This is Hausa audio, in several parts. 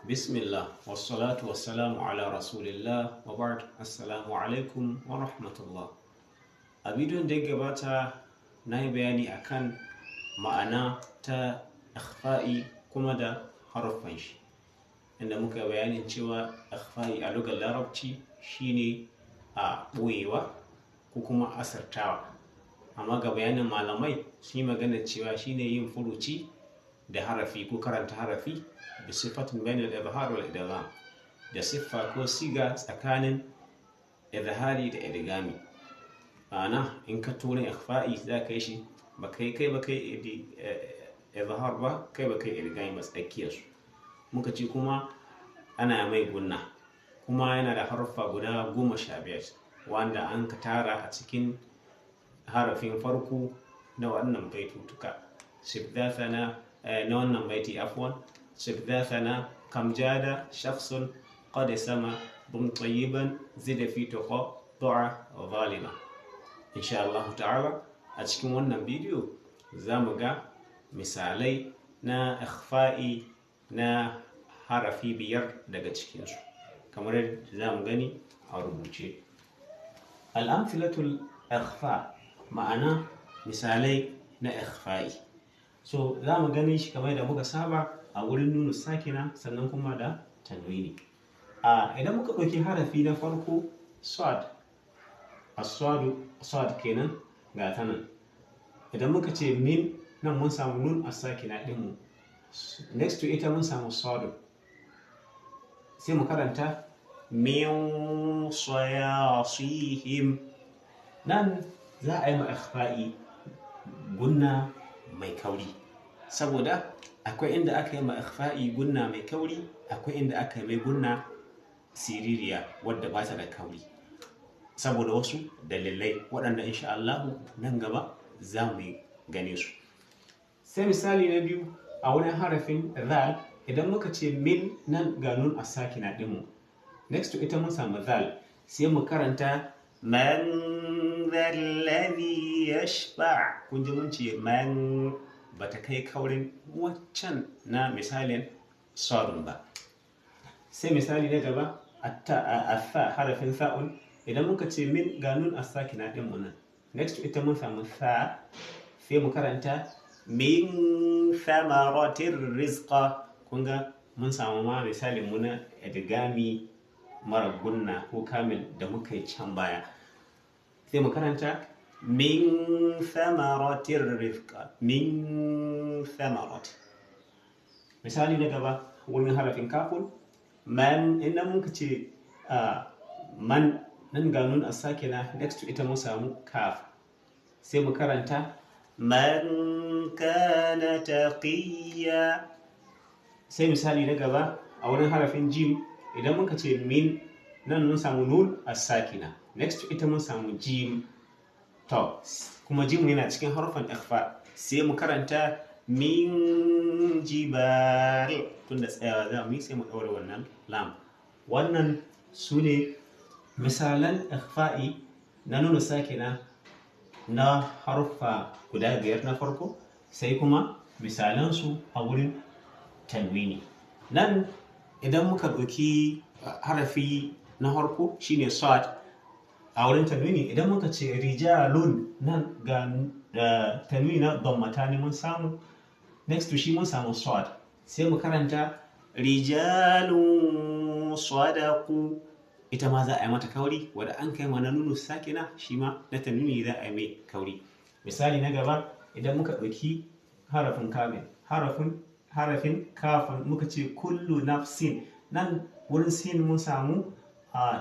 Bismillah, wassalatu wassalamu ala rasulillah, wa ba'd, assalamu alaikum wa rahmatullah. A bidiyon da ya gabata na yi bayani akan ma'ana ta ikhfa'i kuma da haruffan shi, inda muka yi bayanin cewa ikhfa'i a lugar Larabci shine a ɓoyewa ko kuma asirtawa. Amma ga bayanin malamai sun yi magana cewa shine yin furuci da harafi ko karanta harafi bi sifatin bainal izhar wal idgham, da siffa ko siga tsakanin izhari da idgami. Ma'ana in ka tura ikhfa'i za ka yi shi ba kai kai ba kai izhar ba kai ba kai idgami ba, tsakiyar su. Muka ce kuma ana mai gunna, kuma yana da haruffa guda 15 wanda an ka tara a cikin harafin farko na wannan baitutuka. Sibdathana na wannan baiti, afwan, sibdathana kam jada shakhsun qad sama dum tayyiban zida fi tuqa du'a zalima. Insha Allah ta'ala a cikin wannan bidiyo za mu ga misalai na ikhfa'i na harafi 5 daga cikinsu, kamar yadda za mu gani a rubuce. Al'amfilatul ikhfa, ma'ana misalai na ikhfa'i. So za mu gani shi kamar da muka saba a wurin nunu sakina sannan kuma da tanwini. Idan muka ɗauki harafi na farko sad, as-sadu sad kenan, ga ta nan. Idan muka ce min, nan mun samu nun as-sakina ɗinmu, next to ita mun samu sadu, sai mu karanta min sayasihim. Nan za a yi ma ikhfa'i gunna mai kauri, saboda akwai inda aka yi ma ikhfa'i gunna mai kauri, akwai inda aka yi mai gunna siririya wadda ba ta da kauri, saboda wasu dalilai waɗanda insha Allahu nan gaba za mu yi gane su. Sai misali na biyu a wurin harafin zal, idan muka ce min, nan ga nun as-sakina ɗinmu, next to ita mun samu zal, sai mu karanta man dhalladhi yashfa'. Kun ji mun ce man, bata kai kaurin waccan na misalin sadun ba. Sai misali na gaba atha, harafin sa'un, idan muka ce min, ga nun as-sakina ɗinmu nan, next to ita mun samu sa, sai mu karanta min thamaratir rizqa. Kun ga mun samu ma misalin mu na idgami mara gunna ko kamil da muka yi can baya. Sai mu karanta min thamaratir rizqa, min thamarat. Misali na gaba wurin harafin kafun, man, idan muka ce man, nan ga nun as-sakina, next to ita mun samu kaf, sai mu karanta man kana taqiya. Sai misali na gaba a wurin harafin jim, idan muka ce min, nan mun samu nun as-sakina, next to ita mun samu jim. To kuma jim yana cikin harufan ikhfa, sai mu karanta min jibal, tunda tsayawa za mu yi sai mu ɗaure wannan lam. Wannan su ne misalan ikhfa'i na nunu sakina na haruffa guda 5 na farko, sai kuma misalansu a wurin tanwini. Nan idan muka ɗauki harafi na farko shine sad a wurin tanwini, idan muka ce rijalun, nan ga tanwini na dammatani mun samu, next to shi mun samu sad, sai mu karanta rijalun sadaqu. Ita ma za a yi mata kauri, wadda an kai ma na nunu sakina shi ma na tanwini za a yi mai kauri. Misali na gaba, idan muka ɗauki harafin kamil, harafin kafin, muka ce kullu nafsin, nan wurin sin mun samu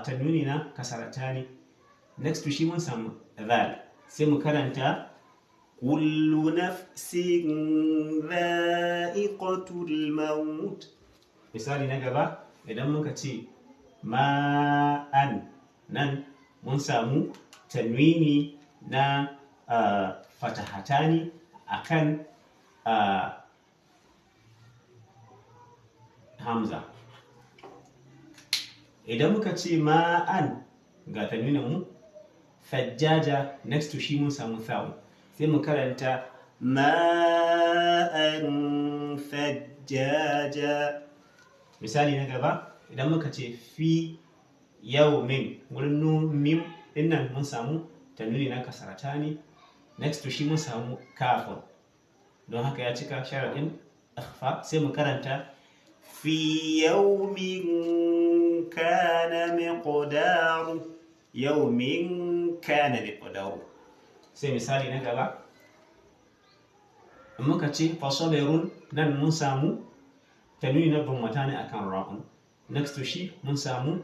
tanwini na kasaratani, next to shi mun samu zal, sai mu karanta kullu nafsin dha'iqatul maut. Misali na gaba, idan muka ce ma'an, nan mun samu tanwini na fatahatani akan hamza. Idan muka ce ma'an, ga tanwinin mu fajjaja, next to shi mun samu tha'un, sai mu karanta ma'an fajjaja. Misali na gaba, idan muka ce fi yawmin, wurin nun mim din nan mun samu tanwini na kasaratani, next to shi mun samu kafun, don haka ya cika sharaɗin ikhfa. Sai mu karanta fi yawmin kana miqdaru, yawmin kana miqdaru. Sai misali na gaba, in muka ce fasabirun, nan mun samu tanwini na dhammata ne akan ra'un, next to shi mun samu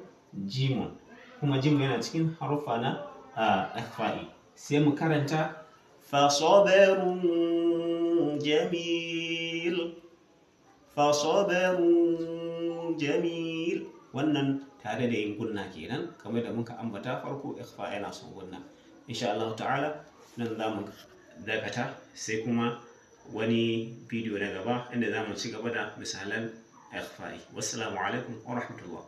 jimun, kuma jimun yana cikin haruffa na ikhfa'i. Sai mu karanta fasabrun jamil, fasabrun jamil. Wannan tare da yin gunna kenan, kamar da muka ambata farko, ikhfa yana son gunna. Insha Allah ta'ala nan za mu dakata, sai kuma wani bidiyo na gaba inda za mu ci gaba da misalan ikhfa'i. Wassalamu alaikum wa rahmatullah.